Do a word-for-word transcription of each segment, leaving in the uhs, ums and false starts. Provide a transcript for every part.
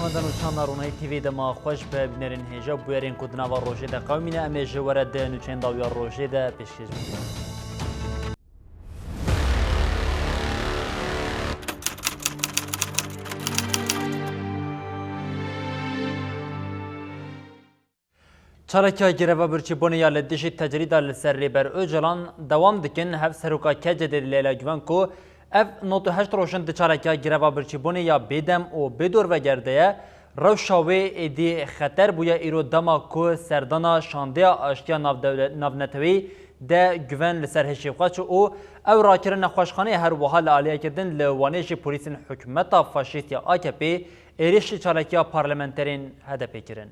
Nûçana Ronahî T V dema xweş be, bînerên hêja bûyerên ku di nava rojê de qewimîne, em ê ji we re di nûçeyên dawiya rojê de pêşkêş bikin. Çalakiya greva birçîbûnê ya li dijî tecrîda li ser Rêber Ocalan dewam dikin. Hevseroka K C D Leyla Guven ku ev nod û heşt roj in di çalakiya greva birçîbûnê ya bêdem û bê dorveger de ye. Rewşa wê êdî xeter bûye. Îro dema ku serdana şandeya aştiya navdewle-, navneteweyî de Guven li ser hişê xwe çû û ew rakirin nexweşxaneyê. Her wiha li aliyekî din li Wanê jî polîsên hikûmeta faşîst ya A K P êrîş li çalakiya parlamenterên H D P kirin.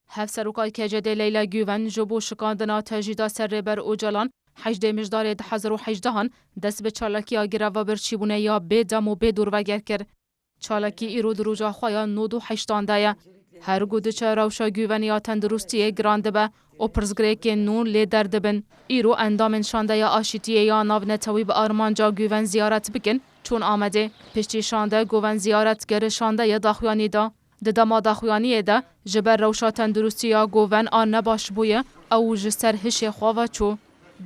Hevseroka K C D Leyla Guven ji bo şikandina tecrîda ser Rêber Ocalan hejdê Mijdarê du hezar û hejdehan dest bi çalakiya greva birçîbûnê ya bê dem û bê dorveger kir. Çalakî îro di roja xwe ya nod û heştan de ye. Her ku diçe rewşa Guven ya tenduristiyê giran dibe û pirsgirêkên nû lê derdibin. Îro endamên şandeya aşîtiyê ya navnetewî bi armanca Guven ziyaret bikin çûn Amedê. Piştî şande Guven ziyaret geri şandeyê daxuyanî da. Di dema daxuyaniyê de ji ber rewşa tenduristî ya Guven a nebaş bûye, ew ji ser hişê xwe ve çû.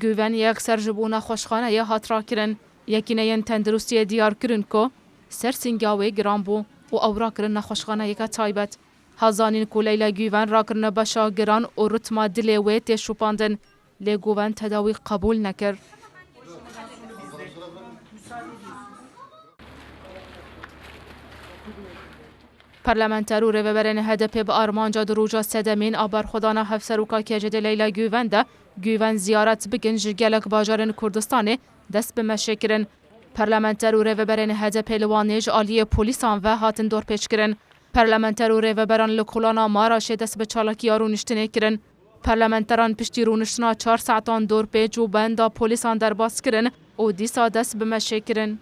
Guven yekser ji bo nexweşxaneyê hat rakirin. Yekîneyên tenduristiyê diyar kirin ku ser sînga wê giran bû û ew rakirin nexweşxaneyeke taybet. Hat zanîn ku Leyla Guven rakirine beşa giran û ritma dilê wê tê şopandin. Lê Guven tedawî qebûl nekir. Parlamenter û rêveberên H D P bi armanca di roja sedemîn a berxwedana Hevseroka K C D Leyla Guven de Guven ziyaret bikin ji gelek bajarên Kurdistanê dest bi meşê kirin. Parlamenter û rêveberên H D P li Wanê ji aliyê polîsan ve hatin dorpêçkirin. Parlamenter û rêveberan li kolana Maraşê dest bi çalakiya rûniştinê kirin. Parlamenteran piştî rûniştina çar saetan dorpêç û benda polîsan derbas kirin û dîsa dest bi meşê kirin.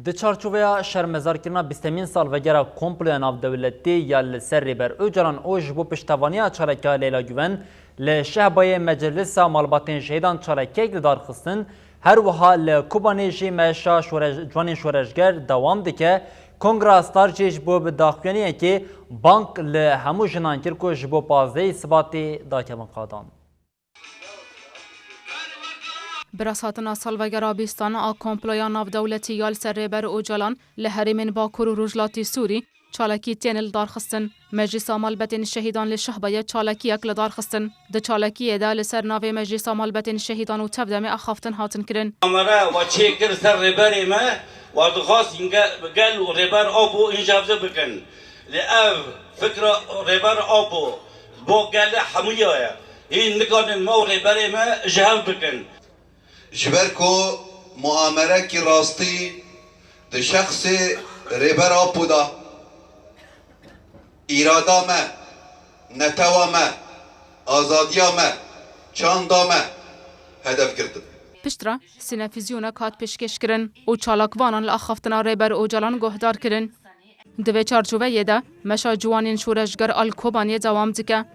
Di çarçoveya şermezarkirina bîstemîn salvegera komploya navdewletî ya li ser Rêber Ocalan û ji bo piştevaniya çalakiya Leyla Guven li Şehbayê Meclisa Malbatên Şehîdan çalakiyek li dar xistin, her wiha li Kobanê jî meşa şoreş-, ciwanên şoreşger dewam dike. Kongra Star jî ji bo bi daxuyaniyekê bang li hemû jinan kir ku ji bo pazdehê Sibatê dakevin qadan. Bi rasthatina salvegera bîstan a komploya navdewletî ya li ser Rêber Ocalan li herêmên Bakur û Rojhilatî Sûrî çalakî tên li dar xistin. Meclisa Malbetên Şehîdan li Şehbayê çalakiyek li dar xistin. Di çalakiyê de li ser navê Meclisa Malbetên Şehîdan û Tevdemê axaftin hatin kirin. Amere we çêkir ser Rêberê me, we dixwast hînge gel û Rêber Apo înjevde bikin. Lê ev fikra Rêber Apo bo gelê hemûya ye. Hîn nikarin me û Rêberê me ji hev bikin. Ji ber ku muamerekî rastî di şexsê Rêber Apo de îrada me, netewa me, azadiya me, çanda me hedef girtin. Piştre sînefîzyonek hat pêşkêşkirin û çalakvanan li axaftina Rêber Ocalan guhdar kirin. Di vê çarçoveyê de meşa ciwanên şoreşger a li Kobaniyê dewam dike.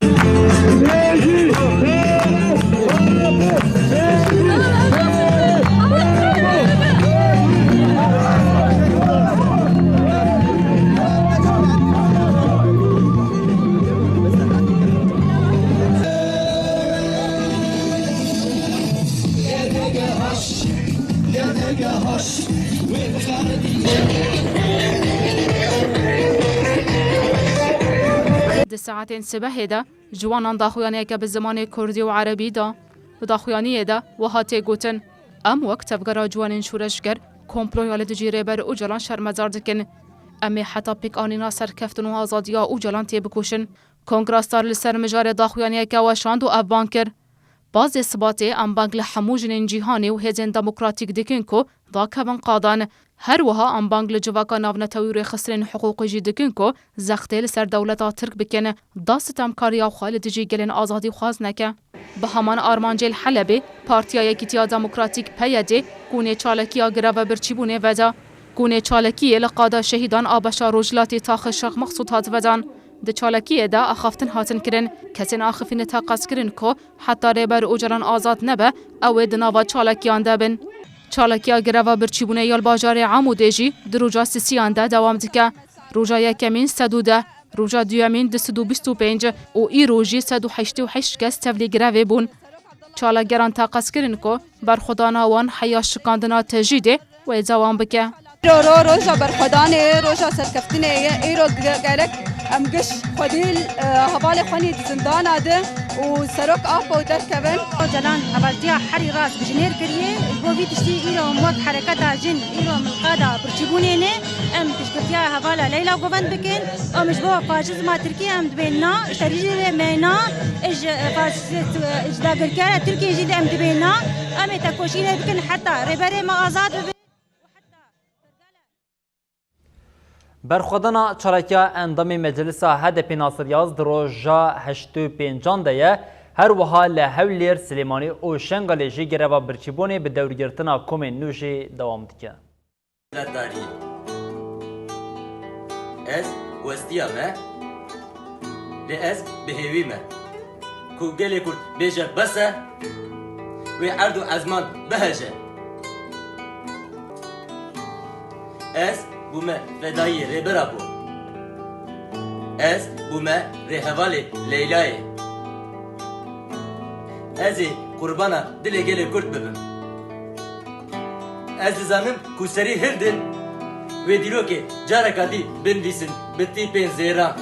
Di saetên sibehê de ciwanan daxuyaniyeke bi zimanê kurdî û erebî da. Di daxuyaniyê de wiha tê gotin, Em wek tevgera ciwanên şoreşger komploya li dijî Rêber Ocalan şermezar dikin. Em ê heta pêkanîna serkeftin û azadiya Ocalan têbikoşin. Kongra Star li ser mijarê daxuyaniyeke weşand û ev bang kir, Pazdeh Sibatê em bang li hemû jinên cîhanê û hêzên demokratîk dikin ku dakevin qadan. Her wiha em bang li civaka navnetewî û rêxistinên hiqûqî jî dikin ku zextê li ser dewleta Tirk bikin, da sitemkariya xwe li dijî gelên azadîxwaz neke. Bi heman armancê li Helebê Partiya Yekîtiya Demokratîk, P Y D, kûnê çalakiya greva birçîbûnê veda. Kûnê çalakiyê li qada şehîdan a beşa Rojhilatê Taxê Şêx Mexsûd hat vedan. Di çalakiyê de axaftin hatin kirin. Kesên axifînê teqez kirin ku heta Rêber Ocalan azad nebe, ew ê di nava çalakiyan de bin. Çalakiya greva birçîbûnê ya li bajarê Amûdê jî di roja sisiyan de dewam dike. Roja yekemîn sed û deh, roja duyemîn du sed û bîst û pênc û îro jî sed û heştê û heşt kes tevlî grevê bûn. Çalakgeran teqez kirin ku berxwedana wan heya şikandina tecrîdê wê dewam bike. Îro ro roja berxwedanê, roja serkeftinê ye. Îro ge-, gerek em giş xwedî, e, hevalê xwe nî di zindana de û serok Apo derkevin. Ocalan hevaltiya herî rast bi jinêr kiriye. Ji bo vî tiştî îro mod hereketa jin îro milqada birçîbûnê ne. Em piştgirtiya hevala Leyla govend bikin. Em ji bo faşizma Tirkiyê em dibên na, ji terîrê me na, ji faşist, ji dagirkera Tirkiyê jî em dibên na. Em ê tekoşînê bikin heta rêberê me azad bibe. Berxwedana çalakiya endamê Meclisa H D P Nasir Yaz di roja heştê û pêncan de ye. Her wiha li Hewlêr, Silêmanî û Şengalê jî greva birçîbûnê bi dewrgirtina komên nû jî dewam dike. Miletdarî. Ez westiya me, lê ez bi hêvî me ku gelê Kurd bêje bes e, wê erd û ezman biheje. Ez bûme fedayî Rêbera Bo. Ez bûme rêhevalê Leylayê. Ez ê qurbana dilê gelê Kurd bibim. Ez dizanim ku serî hildin wê dîrokê careka dî binivîsin bi tîpên zêran.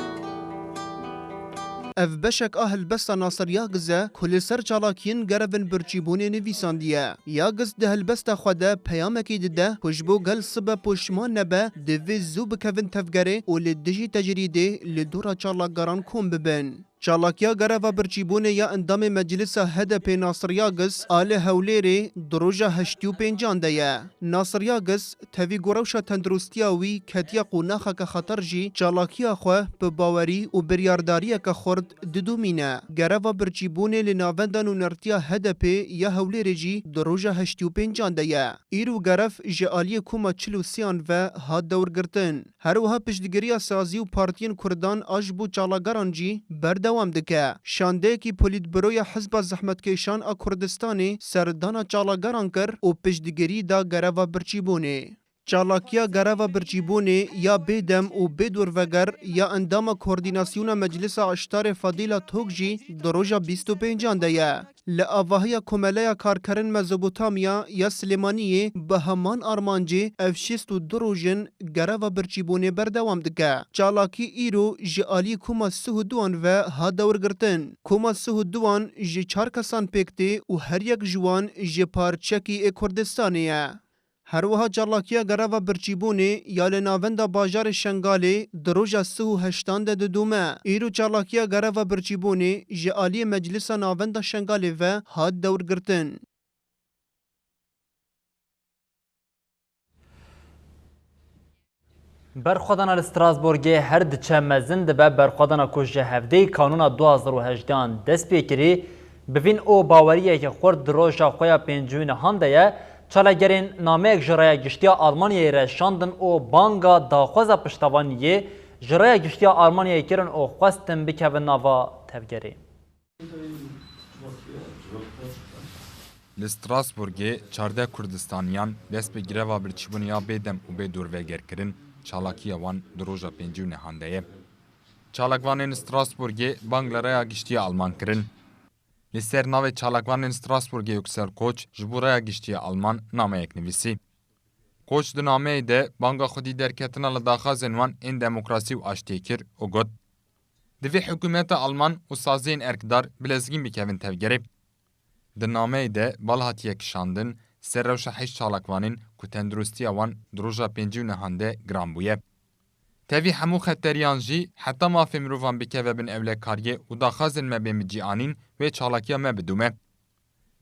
Ev beşek a helbesta Nasir Yagiz e ku li ser çalakiyên gerevên birçîbûnê nivîsandiye. Yagiz di helbesta xwe de peyamekî dide ku ji bo gel sibe poşman nebe, divê zû bikevin tevgerê û li dijî tecrîdê li dora çalakgeran kom bibin. Çalakiya gereva birçîbûnê ya endamê Meclisa H D P Nasir Yagiz a li Hewlêrê di roja heştê û pêncan de ye. Nasir Yagiz, tevî ku rewşa tenduristiya wî ketiye qonaxeke xeter jî, çalakiya xwe bi bawerî û biryardariyeke xurt didomîne. Gereva birçîbûnê li Navenda Nûnertiya H D P ya Hewlêrê jî di roja heştê û pêncan de ye. Îro gerev ji aliyê koma çil û sêyan ve hat dewrgirtin. Her wiha piştgiriya sazî û partiyên Kurdan a ji bo çalakgeran jî berdewam dike. Şandeyekî Polîtburoya Hizba Zehmetkêşan a Kurdistanê serdana çalakgeran kir û piştgirî da gereva birçîbûnê. Çalakiya gereva birçîbûnê ya bêdem û bêdorveger ya endama Koordînasyona Meclisa Eştarê Fadîla Tok jî di roja bîst û pêncan de ye. Li avahiya Komeleya Karkerên Mezopotamya ya Silêmaniyê bi heman armancê ev şêst û du roj in gereva birçîbûnê berdewam dike. Çalakî îro ji aliyê koma sih û duan ve hat dewrgirtin. Koma sih û duan ji çar kesan pêk tê û her yek ji wan ji parçekî ê Kurdistanê ye. Her wiha çalakiya gereva birçîbûnê ya li navenda bajarê Şengalê di roja sih û heştan de didome. Îro çalakiya gereva birçîbûnê ji aliyê Meclisa Navenda Şengalê ve hat dewrgirtin. Berxwedana li Strasbourgê her diçe mezin dibe, berxwedana ku ji hevdeyê Kanûna du hazar û hejdehan dest pê kirî, bi vîn û baweriyeke xurt di roja xwe ya pêncî û nehan de ye. Çalakgerên nameyek ji raya giştiya Almanyayê re şandin û banga daxwaza piştevaniyê ji raya giştiya Almanyayê kirin û xwestin bikevin nava tevgerê. Li Strasbourgê çardeh Kurdistaniyan dest bi greva birçîbûnê ya bêdem û bê dorveger kirin, çalakiya wan di roja pêncî û nehan de ye. Çalakvanên Strasbourgê bang li raya giştî ya Alman kirin. Li ser navê çalakvanên Strasbourgê Yüksel Koç ji bo raya giştî ya Alman nameyek nivîsî. Koç di nameyê de banga xwedî derketina li daxwazên wan ên demokrasî û aştiyê kir û got, Divê hikûmeta Alman û saziyên erkdar bi lezgîn bikevin tevgerê. Di nameyê de bal hatiye kişandin ser rewşa heşt çalakvanên ku tenduristiya wan di roja pêncî û nehan de giran bûye. Tevî hemû xeteriyan jî heta mafê mirovan bikeve bin ewlekariyê û daxwazên me bên bi cî anîn wê çalakiya me bidome.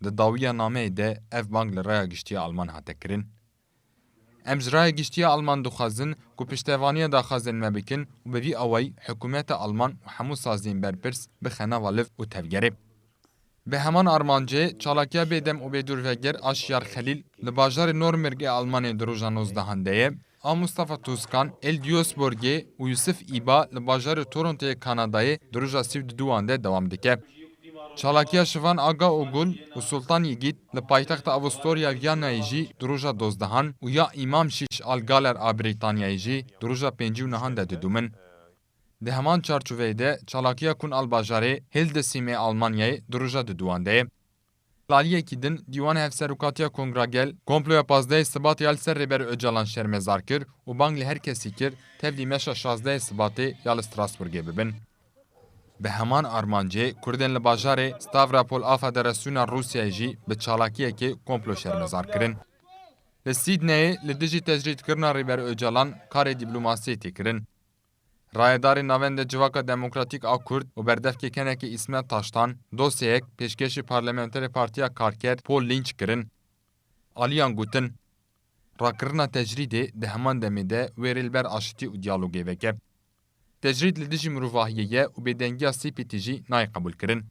Di dawiya nameyê de ev bang li raya giştî ya Alman hate kirin. Em ji raya giştî ya Alman dixwazin ku piştevaniya daxwazên me bikin û bi vî awayî hikûmeta Alman û hemû saziyên berpirs bixe nava liv û tevgerê. Bi heman armancê, çalakiya bêdem û bêdûrveger a Şiyar Xelîl li bajarê Nürnbergê Almanyayê di roja nozdehan de ye. A Mustafa Tuzkan, ê li Duisburgê û Yusuf Îba li bajarê Torontoyê Kanadayê di roja sî û duduan de dewam dike. Çalakiya Şivan Aga Ogul û Sultan Yigît li paytexta Avustorya Viyanayê jî di roja dozdehan û ya Îmam Şîş Al Galer a Brîtanyayê jî di roja pêncî û nehan de didûmin. Di heman çarçoveyê de çalakiya Kun Al Bajarê Hildesîmê Almanyayê di roja diduwan de ye. Li aliyekî din Dîwana Hevserokatiya Kongragel komploya pazdehê Sibatê ya li ser Rêber Ocalan şermezar kir û bang li her kesî kir tevlî meşa şazdehê Sibatê ya li Strasbourgê bibin. Bi heman armancê Kurdên li bajarê Stavropol a Federasyona Rûsyayê jî bi çalakiyekê komplo şermezar kirin. Li Sydneyê li dijî tecrîdkirina Rêber Ocalan karê dîplomasiyê tê kirin. Rayedarê Navenda Civaka Demokratîk a Kurd û berdevkê kenekê Îsmet Taştan dosyeyek pêşkêşî parlamenterê Partiya Karker Paul Lynch kirin. Aliyan gotin, rakirina tecrîdê di heman demê de wê rê li ber aşitî û diyalogê veke. Tecrîd li dijî mirovahiyê ye û bêdengiya C P T jî nayê qebûlkirin.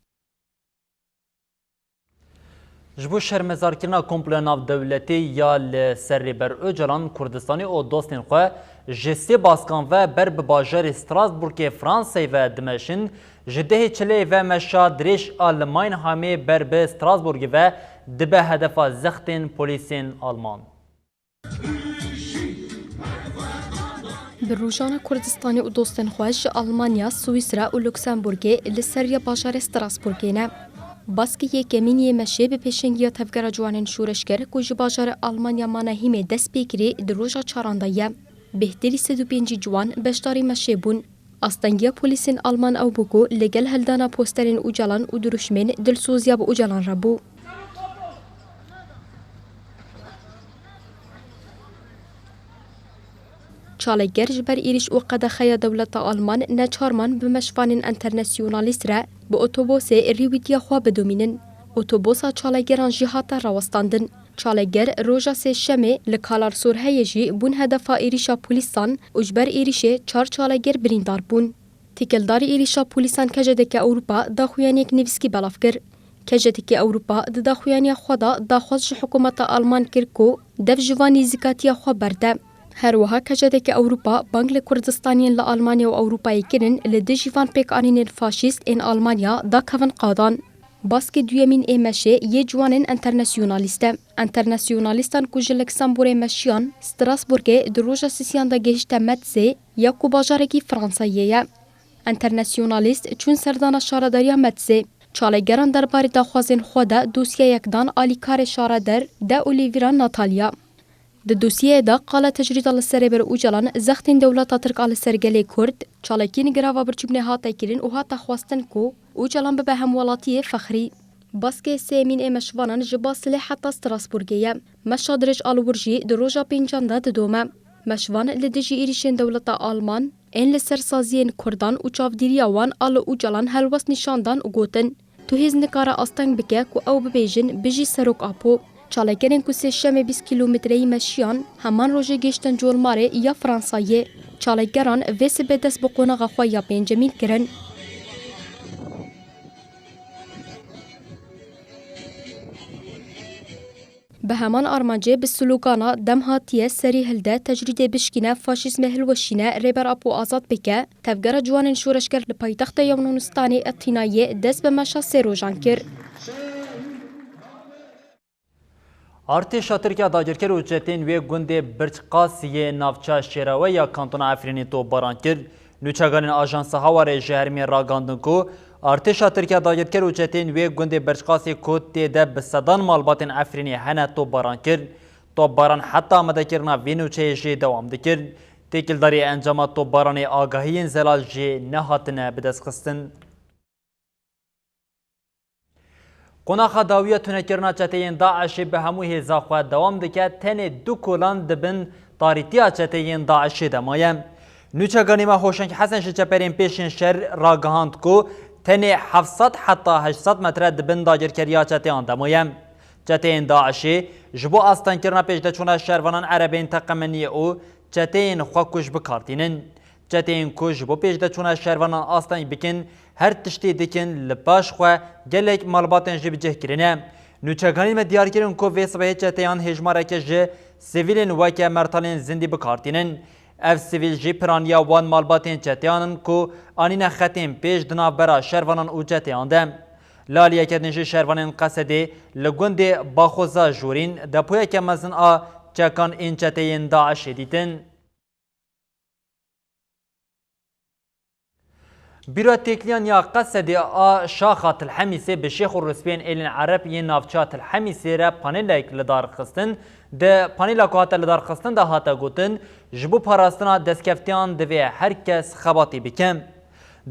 Ji bo şermezarkirina komploya navdewletî ya li ser Rêber Ocalan, Kurdistanî û dostên xwe ji sê baskan ve ber bi bajarê Strasbourgê Fransayê ve dimeşin, ji dehê çileyê ve meşa dirêj a li Mannheimê ber bi Strasbourgê ve dibe hedefa zextên polîsên Alman. Bi rojana Kurdistanê û dostên xwe ji Almanya, Swîsra û Luksemburgê li ser ya bajarê Strasbourgê ne. Baskê yekemîn yê meşê bi pêşengiya Tevgera Ciwanên Şoreşger ku ji bajarê Almanya Mannheimê dest pê kirî di roja çaran de ye. Bêhtirî sed û pêncî ciwan beşdarî meşê bûn. Astengiya polîsên Alman ew bû ku li gel hildana posterên Ocalan û dirûşmên dilsoziya bi Ocalan re bû. Çalakger ji ber êrîş û qedexeya dewleta Alman neçar man bi meşvanên enternasyonalîst re bi otobosê rêwîtiya xwe bidomînin. Otobosa çalakgeran jî hate rawestandin. Çalakger roja sêşemê li Kalarsorheyê jî bûn hedefa êrîşa polîsan û ji ber êrîşê çar çalakger birîndar bûn. Têkildarî êrîşa polîsan K J D K Ewropa daxuyaniyek nivîskî belav kir. K J D K Ewropa di daxuyaniya xwe de daxwaz ji hikûmeta Alman kir ku dev ji van nêzîkatiya xwe berde. Her wiha K J D K Ewropa bang li Kurdistaniyên li Almanya û Ewropayê kirin li dijî van pêkanînên faşîst ên Almanya dakevin qadan. Baskê duyemîn ê meşê yê ciwanên enternasyonalîst e. Enternasyonalîstan ku ji Luksemburgê meşiyan Strasbourgê di roja sisiyan de gehişte Metzê ya ku bajarekî Fransayê ye. Enternasyonalîst çûn serdana şaredariya Metzê. Çalakgeran derbarê daxwazên xwe de dosyeyek dan alîkarê şareder de Olivîra Natalya. Di dosyeyê de qala tecrîda li ser Rêber Ocalan, zextên dewleta Tirk a li ser gelê Kurd, çalakiyên girava birçûk nehate kirin û hate xwestin ku Ocalan bibe hemwelatiyê fexrî. Baskê sêyemîn ê meşvanan ji Basilê heta Strasbourgê ye. Meşa dirêj a li wir jî di roja pêncan de didome. Meşvan li dijî êrîşên dewleta Alman ên li ser saziyên Kurdan û çavdîriya wan a li Ocalan helwest nîşan dan û gotin, Tu hêz nikare asteng bike ku ew bibêjin, Bijî Serok Apo. Çalakgerên ku sêşemê bîst kîlometreyî meşiyan, heman rojê gihiştin Colmarê ya Fransayê. Çalakgeran vê sibê dest bi qonaxa xwe ya pêncemîn kirin. Bi heman armancê bi slogana Dem hatiye, serî hilde, tecrîdê bişkîne, faşîzmê hilweşîne, Rêber Apo azad bike, Tevgera Ciwanên Şoreşger li paytexta Yewlanistanê Etînayê dest bi meşa sê rojan kir. Artêşa Tirkiya dagirker û çeteyên wê gundê Birçqasî yê navça Şêrawe ya Kantona Efrînê topbaran kir. Nûçeganên Ajansa Hawarê ji herêmê ragihandin ku artêşa Tirkiya dagirker û çeteyên wê gundê Birçqasê ku tê de bi sedan malbatên Efrînê hene topbaran kir. Topbaran heta amadekirina vê nûçeyê jî dewam dikir. Têkildarî encama topbaranê agahiyên zelal jî nehatine bidestxistin. Qonaxa dawiya tunekirina çeteyên DAIŞê bi hemû hêza xwe dewam dike, tenê du kolan di bin tarîtiya çeteyên DAIŞê de maye. Nûçeganî me Hoşeng Hesen ji çeperên pêşên şer ragihand ku tenê heft sed heta heşt sed metre di bin dagirkeriya çeteyan de maye. Çeteyên DAIŞê ji bo astengkirina pêşdeçûna şervanan erebeyên teqemeniyê û çeteyên xwekuj bi kar tînin. Çeteyên ku ji bo pêşdeçûna şervanan asteng bikin, her tiştê dikin, li paş xwe gelek malbatên jî bi cih kirine. Nûçeganî me diyar kirin ku vê sibehê çeteyan hêjmareke ji sivîlên weke mertalên zindî bi kar tînin. Ev sivîl jî piraniya wan malbatên çeteyan in ku anîne xetên pêş di navbera şervanan û çeteyan de. Li aliyeke din jî şervanên Qesedê li gundê Baxoza Jorîn depoyeke mezin a çekan ên çeteyên DAIŞê dîtin. Bîra Têkiliyan ya Qesedê a Şaxa Tilhemîsê bi Şêx û Rûspiyên Êlên Ereb yên navçeya Tilhemîsê re panelek li dar xistin. Di panela ku hate li dar xistin de hate gotin, ji bo parastina destkeftiyan divê her kes xebatê bike.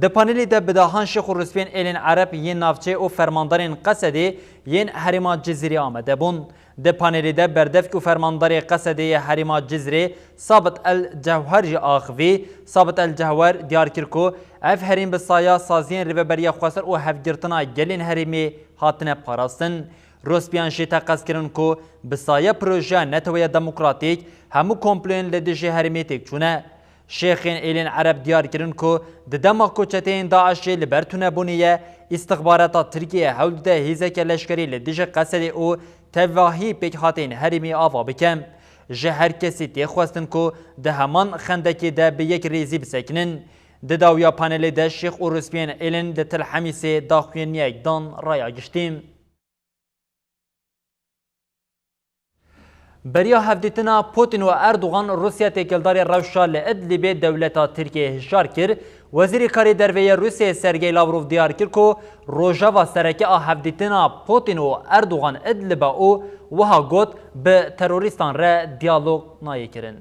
Di panelê de bi dehan Şêx û Rûspiyên Êlên Ereb yên navçeyê û fermandarên Qesedê yên herêma Cizîrê amade bûn. Di panelê de berdevk û fermandarê Qesedê yê herêma Cizrê Sabit El Cewher jî axivî. Sabit El Cewher diyar kir ku ev herêm bi saya saziyên Rêveberiya Xweser û hevgirtina gelên herêmê hatine parastin. Rospiyan jî teqez kirin ku bi saya projeya Neteweya Demokratîk hemû komployên li dijî herêmê têk çûne. Şêxên Êlên Ereb diyar kirin ku di dema ku çeteyên DAIŞê li ber tunebûnê ye, îstixbarata Tirkiyê hewl dide hêzeke leşkerî li dijî Qesedê û tevahî pêkhateyên herêmê ava bike. Ji her kesî tê xwestin ku di heman xendekê de bi yek rêzî bisekinin. Di dawiya panelê de Şêx û Rûspiyên Êlên li Til Hemîsê daxuyaniyek dan raya giştî. Beriya hevdîtina Putin û Erdogan, Rûsya têkildarî rewşa li Idlibê dewleta Tirkiyê hişyar kir. Wezîrê Karê Derve yê Rûsyayê Sergey Lavrov diyar kir ku rojeva sereke a hevdîtina Putin û Erdogan Idlib e û wiha got, bi terorîstan re diyalog nayê kirin.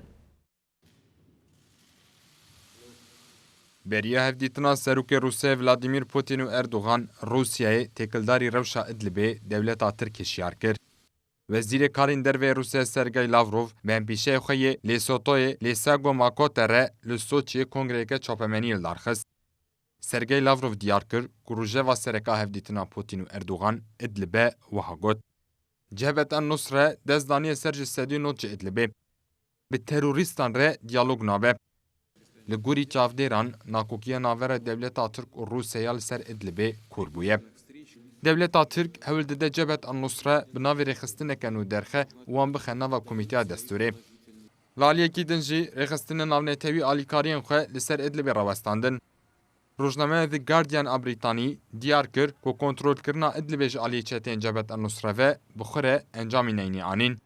Beriya hevdîtina serokê Rûsyayê Vladimir Putin û Erdogan Rûsyayê têkildarî rewşa Idlibê dewleta Tirk hişyar kir. Wezîrê Karên Derve yê Rûsyayê Sergey Lavrov bi hempîşeyê xwe yê Lêsotoyê Lêsego Makote re li Soçiyê kongreyeke çapemeniyê li dar xist. Sergey Lavrov diyar kir ku rojeva sereke a hevdîtina Putin û Erdogan Idlib e, wiha got, Cebhet en Nusre dest daniye ser ji sedî nod ji Idlibê. Bi terorîstan re diyalog nabe. Li gorî çavdêran, nakokiya navbera dewleta Tirk û Rûsya li ser Idlibê kûr bûye. Dewleta Tirk hewl dide Cebhet en Nusre bi navê rêxistineke nû derxe û wan bixe nava Komîteya Destûrê. Li aliyekî din jî rêxistinên navnetewî alîkariyên xwe li ser Idlibê rawestandin. Rojnameya The Guardian a Brîtanî diyar kir ku kontrolkirina Idlibê ji aliyê çeteyên Cebhet el-Nusre ve bi xwe re encamî neyne anîn.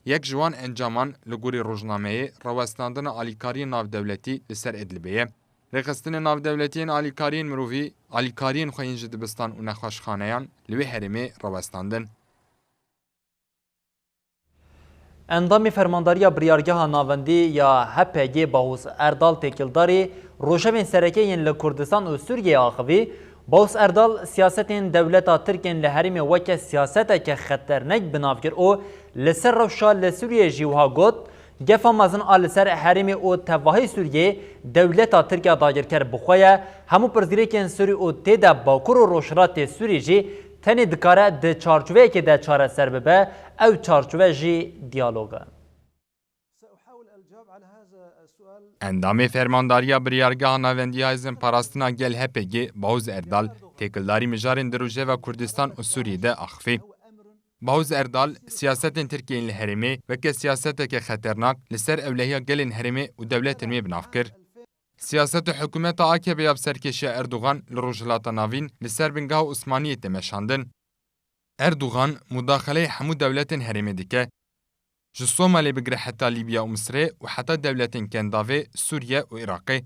Yek ji wan encaman li gorî rojnameyê rawestandina alîkariyên navdewletî li ser Idlibê ye. Rêxistinên navdewletî yên alîkariyên mirovî alîkariyên xwe yên ji dibistan û nexweşxaneyan li wê herêmê rawestandin. Endamê Fermandariya Biryargeha Navendî ya H P G Bahûs Erdal têkildarî rojevên sereke yên li Kurdistan û Sûriyeyê axivî. Bahûs Erdal siyasetên dewleta Tirk yên li herêmê weke siyaseteke xeternek bi nav kir û li ser rewşa li Sûriyeyê jî wiha got, Gefa mezin a li ser herêmê û tevahî Sûriyeyê dewleta Tirk ya dagirker bi xwe ye, hemû pirsgirêkên Sûrî û tê de Bakur û Rojhilatê Sûrî jî tenê dikare di çarçoveyekê de çareser bibe, ew çarçove jî diyalog e. Endamê Fermandariya Biryargeha Navendî ya Hêzên Parastina Gel H P G, Bahûz Erdal, têkildarî mijarên di rojeva Kurdistan û Sûriyê de axifî. Bahûz Erdal, siyasetên Tirkiyeyên li herêmê weke siyaseteke xeternak li ser ewlehiya gelên herêmê û dewletên wê bi nav kir. Siyaset û hikûmeta A K P ya bi serkêşiya Erdogan li Rojhilata Navîn li ser bingeha Osmaniyê tê meşandin. Erdogan mudaxeleyê hemû dewletên herêmê dike. Ji Somalê bigire heta Lîbya û Misirê û heta dewletên Kendavê, Sûriye û Iraqê.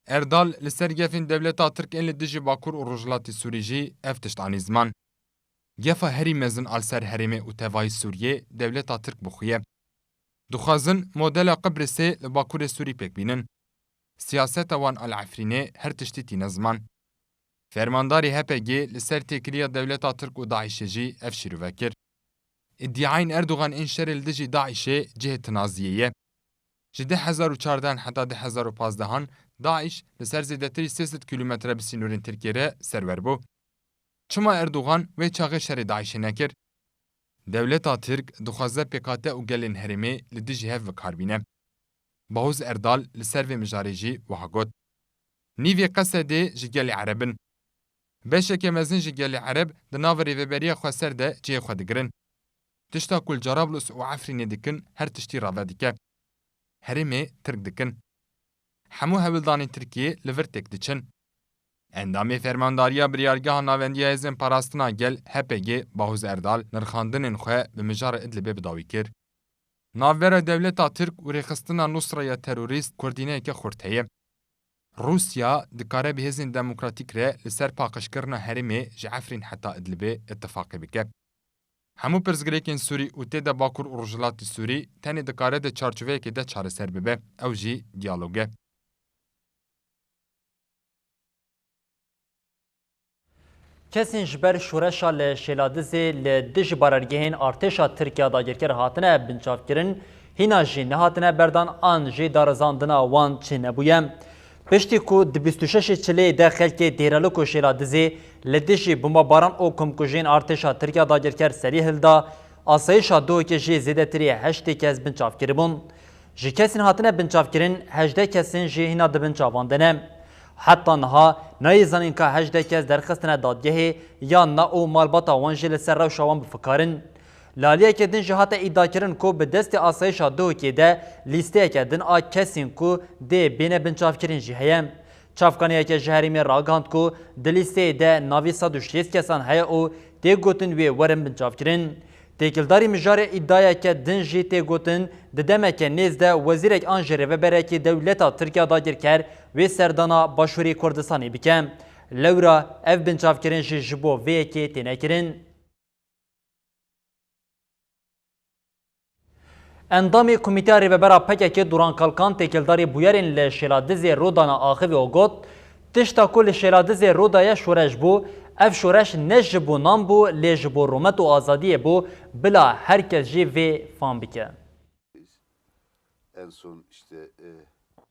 Erdal li ser gefên dewleta Tirk ên li dijî Bakur û Rojhilatê Sûrî jî ev tişt anî ziman. Gefa herî mezin a li ser herêmê û tevahî Sûriyê dewleta Tirk bi xwe ye. Dixwazin modela Qibrisê li Bakurê Sûrî pêk bînin. Siyaseta wan a li Efrînê her tiştî tîne ziman. Fermandarê H P G li ser têkiliya dewleta Tirk û DAIŞê jî ev şîrove kir. Îdiayên Erdogan ên şerê li dijî DAIŞê cihê tinaziyê ye. Ji du hezar û çardeh heta du hezar û pazdeh DAIŞ li ser zêdetirî sê sed kîlometre bi sînorên Tirkiyê re serwer bû. Çima Erdogan wê çaxê şerê DAIŞê nekir? Dewleta Tirk dixwaze P K K û gelên herêmê li dijî hev bi kar bîne. Bahûz Erdal li ser vê mijarê jî wiha got, Nîvê Qesedê ji gelê Ereb in. Beşeke mezin ji gelê Ereb di nava Rêveberiya Xweser de cihê xwe digirin. Tişta ku li Cerablus û Efrînê dikin her tiştî rave dike. Herêmê Tirk dikin. Hemû hewldanên Tirkiyê li vir têk diçin. Endamê Fermandariya Biryargeha Navendiya Hêzên Parastina Gel, H P G, Bahuz Erdal, nirxandinên xwe bi mijarê Idlibê bi dawî kir. Navbera dewleta Tirk û rêxistina Nusra ya terorîst koordîneyeke xurt heye. Rûsya dikare bi hêzên demokratîk re li ser paqijkirina herêmê ji Efrîn heta Idlibê îtifaqê bike. Hemû pirsgirêkên Sûrî û tê de Bakur û Rojhilatê Sûrî tenê dikare di çarçoveyekê de çareser bibe, ew jî diyalog e. Kesên ji ber şoreşa li Şêladizê li dijî barergehên artêşa Tirkiya dagirker hatine binçavkirin, hîna jî nehatine berdan an jî darizandina wan çênebûye. Piştî ku di bîst û şeşê Çileyê de xelkê Dêrelok û Şêladizê li dijî bombebaran û komkujiyên artêşa Tirkiya dagirker serî hilda, asayîşa Duhokê jî zêdetirî heştê kes binçav kiribûn. Ji kesên hatine binçavkirin, hejdeh kesên jî hîna di binçavan de ne. Heta niha nayê zanîn ka hejdeh kes derxistine dadgehê yan na û malbata wan jî li ser rewşa wan bifikar in. Li aliyekê din jî hate îdiakirin ku bi destê asayîşa Duhokê de lîsteyeke din a kesên ku dê bêne binçavkirin jî heye. Çavkaniyeke ji herêmê ragihand ku di lîsteyê de navê sed û şêst kesan heye û tê gotin wê werin binçavkirin. Têkildarî mijarê îdiayeke din jî tê gotin, di demeke nêz de wezîrek an jî rêveberekî dewleta Tirkiya dagirker wê serdana Başûrê Kurdistanê bike. Lewra ev binçavkirin jî ji bo vê yekê têne kirin. Endamê Komîteya Rêvebera P K K Duran Kalkan têkildarî bûyerên li Şêladizê rûdana axivî û got, tişta ku li Şêladizê rûdaye şoreş bû, ev şoreş ne ji bo nan bû, lê ji bo rûmet û azadiyê bû, bila her kes jî vê fam bike. En son işte,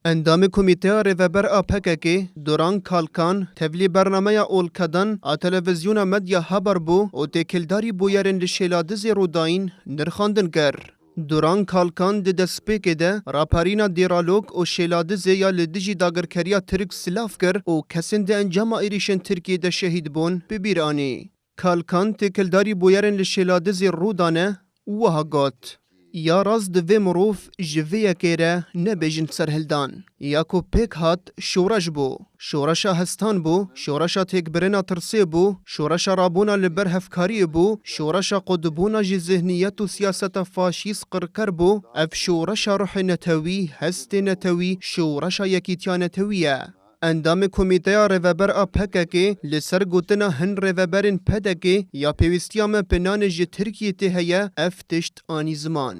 e, Endamê Komîteya Rêveber a P K K, Duran Kalkan, tevlî bernameya Olkadan a televîzyona Medya Haber bû û têkildarî bûyerên li Şêladizê rûdayîn nirxandin kir. Duran Kalkan di destpêkê de raperîna Dêralok û Şêladizê ya li dijî dagirkeriya Tirk silav kir û kesên di encama êrîşên Tirkiyê de şehîd bûn bi bîr anî. Kalkan têkildarî bûyerên li Şêladizê rû dane û wiha got, ya rast divê mirov ji vê yekê re nebêjin serhildan. Ya ku pêk hat şoreş bû. Şoreşa hestan bû, şoreşa têkbirina tirsê bû, şoreşa rabûna li ber hevkariyê bû, şoreşa qutbûna ji zihniyet û siyaseta faşîst qirker bû. Ev şoreşa ruhê netewî, hestê netewî, şoreşa yekîtiya netewî ye. Endamê Komîteya Rêveber a P K K li ser gotina hin rêveberên P D K ya pêwîstiya me bi nanê ji Tirkiyê tê heye, ev tişt anî ziman.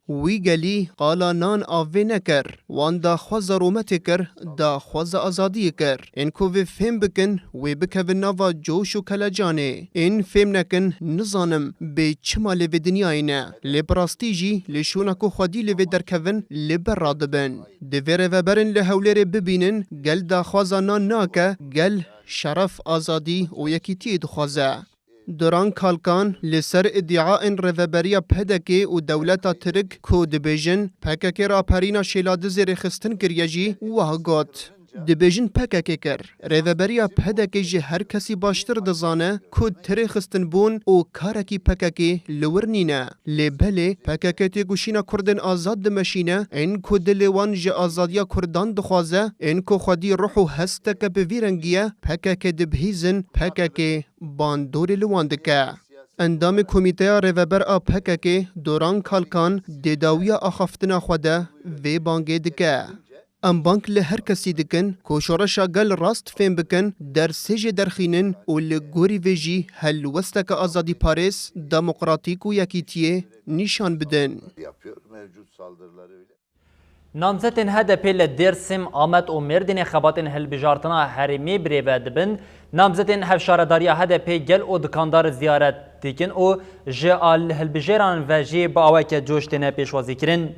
Wî gelî qala nan a vê nekir, wan daxwaza rûmetê kir, daxwaza azadiyê kir. Ên ku vê fêm bikin, wê bikevin nava coş û kelecanê. Ên fêm nekin, nizanim bê çima li vê dinyayê ne. Lê bi rastî jî li şûna ku xwedî li vê derkevin, li ber radibin. Divê rêveberên li Hewlêrê bibînin, gel daxwaza nan nake, gel şeref, azadî û yekîtiyê dixwaze. Duran Kalkan li ser îdiaên rêveberiya P D K û dewleta Tirk ku dibêjin P K K raperîna Şêladizê rêxistin kiriye jî wiha got, dibêjin P K K kir. Rêveberiya P D K ji her kesî baştir dizane ku ti rêxistinbûn û karekî P K K li wir nîne. Lê belê P K K têkoşîna Kurdên azad dimeşîne, ên ku dilê wan ji azadiya Kurdan dixwaze, ên ku xwedî ruh û hesteke bi vî rengî ye, P K K dibihîzin, P K K bandorê li wan dike. Endamê Komîteya Rêveber a P K K, Doran Kalkan, di dawiya axaftina xwe de vê bangê dike. Em bang li her kesî dikin ku şoreşa gel rast fêm bikin, dersê jê derxînin û li gorî vê jî helwesteke azadîparêz, demokratîk û yekîtiyê nîşan bidin. Yapıyor. Mevcut saldırıları öyle. Namzetên H D P li Dêrsim, Amed û Mêrdînê xebatên hilbijartina herêmî birêve dibin. Namzetên Hevşaredariya H D P gel û dikandar ziyaret dikin û ji al hilbijêran ve jî bi aweke coş têne pêşwazîkirin.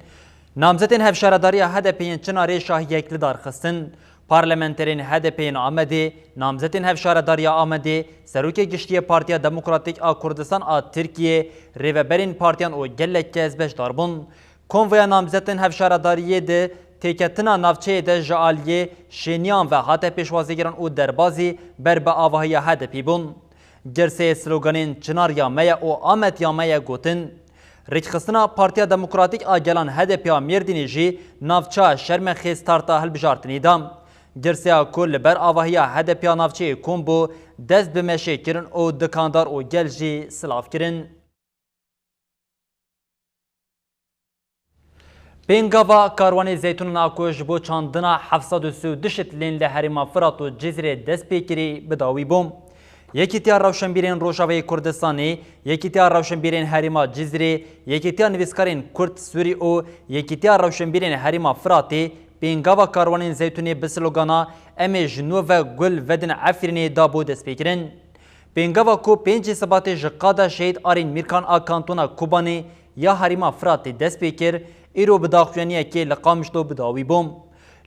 Namzetên Hevşaredariya H D P yên Çinarê şahiyek li dar xistin. Parlamenterên H D P yên Amedê, namzetên Hevşaredariya Amedê, Serokê Giştî yê Partiya Demokratîk a Kurdistan a Tirkiyê, rêveberên partiyan û gelek kes beşdar bûn. Konvoya namzetên hevşaredariyê di têketina navçeyê de ji aliyê Şêniyan ve hate pêşwazîkirin û derbazî ber bi avahiya H D P bûn. Girseyê sloganên Çinar ya me ye û Amed ya me ye gotin. Rêkxistina Partiya Demokratîk a Gelan H D P a Mêrdînê jî navça Şermexê starta hilbijartinê da. Girseya ku li ber avahiya H D P ya navçeyê kom bû, dest bi meşê kirin û dikandar û gel jî silav kirin. Pêngava karwanê zeytûnan a ku ji bo çandina heft sed û sî û du şitlên li herêma Firat û Cizrê dest pê kirî, bi dawî bû. Yekîtiya Rewşenbîrên Rojavayê Kurdistanê, Yekîtiya Rewşenbîrên Herêma Cizrê, Yekîtiya Nivîskarên Kurd Sûrî û Yekîtiya Rewşenbîrên Herêma Firatê pêngava karwanên zeytûnê bi slogana "Em ê ji nû ve gul vedin Efrînê" da bo destpêkirin. Pêngava ku pêncê Sibatê ji qada Şehîd Arîn Mîrkan a Kantona Kobanê ya Herêma Firatê dest pê kir, îro bi daxuyaniyekê li Qamişlo bi dawî bû.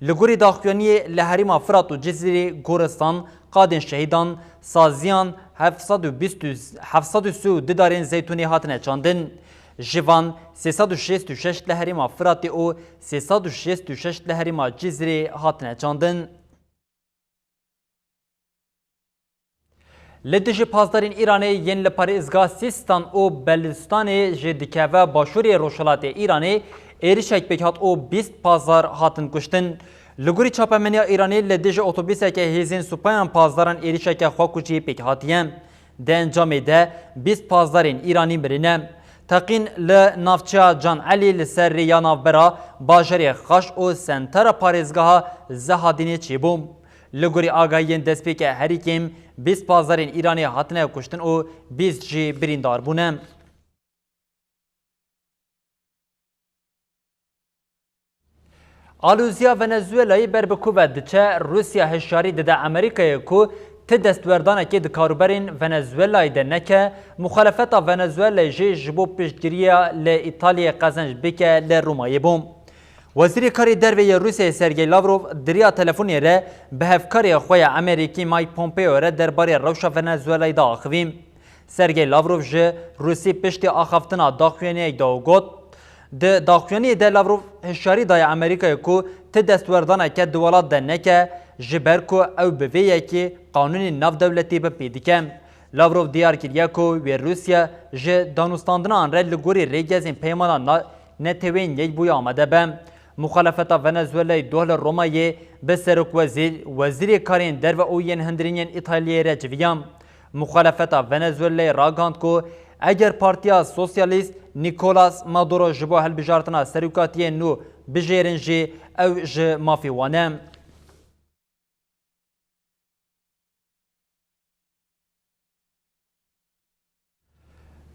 Li gorî daxuyaniyê, li herêma Firat û Cizîrê goristan, qadên şehîdan, saziyan, heft sed û bîst û, heft sed û sî û du darên zeytûnê hatine çandin. Ji van sê sed û şêst û şeş li herêma Firatê û sê sed û şêst û şeş li herêma Cizîrê hatine çandin. Li dijî pazdarên Îranê yên li parêzgeha Sîstan û Belûstanê jê dikeve başûrê rojhilatê Îranê êrişek pêk hat û bîst pazdar hatin kuştin. Li gorî çapemeniya Îranê, li dijî otobuseke hêzên supayan pazdaran êrişeke xwekujiyê pêk hatiye. Di encamê de bîst pazdarên Îranî mirine. Teqîn li navçeya Can Elî li ser rêya navbera bajarê Xaş û sentera parêzgeha Zehadînê çêbû. Li gorî agahiyên destpêkê herî kêm bîst pazdarên Îranê hatine kuştin û bîst jî birîndar bûne. Alûziya Venezuelayê ber bi ku ve diçe, Rûsya hişyarî dide Amerîkayê ku ti destwerdanekê di karûberên Venezuelayê de neke, muxalefeta Venezuelayê jî ji bo piştgiriya li Îtalyayê qezenc bike li Romayê bû. Wezîrê Karê Derve yê Rûsyayê Sergey Lavrov di riya telefonê re bi hevkarê xwe ya Amerîkî Mike Pompeo re derbarê rewşa Venezuelayê de axivî. Sergey Lavrov ji Rûsî piştî axaftina daxuyaniyek da û got, Di daxuyaniyê de Lavrov hişyarî daye Amerîkayê ku ti destwerdaneke di welat de neke, ji ber ku ew bi vê yekê qanûnên navdewletî bi pê dike. Lavrov diyar kiriye ku wê Rûsya ji danûstandinan re li gorî rêgezên peymana na-, netewên yekbûyî amade be. Muxalefeta Venezuelayê doh li Romayê bi serokwezîr, wezîrê karên derve û yên hundirîn yên Îtalyayê re civiya. Muxalefeta Venezuelayê ragihand ku eger Partiya Sosyalîst Nicolas Maduro ji bo hilbijartina serokatiyê nû bijêrin jî, ew ji mafê wan e.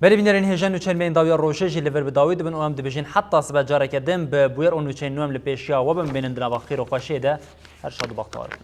Belê bînerên hêja, nûçeyên me yên dawiya rojê jî li vir bi dawî dibin û em dibêjin heta sibe careke din bi bûyer û nûçeyên nû em li pêşiya we bin. Bimînin di nava xêr û xweşiyê de. Her şad û bextewar bin.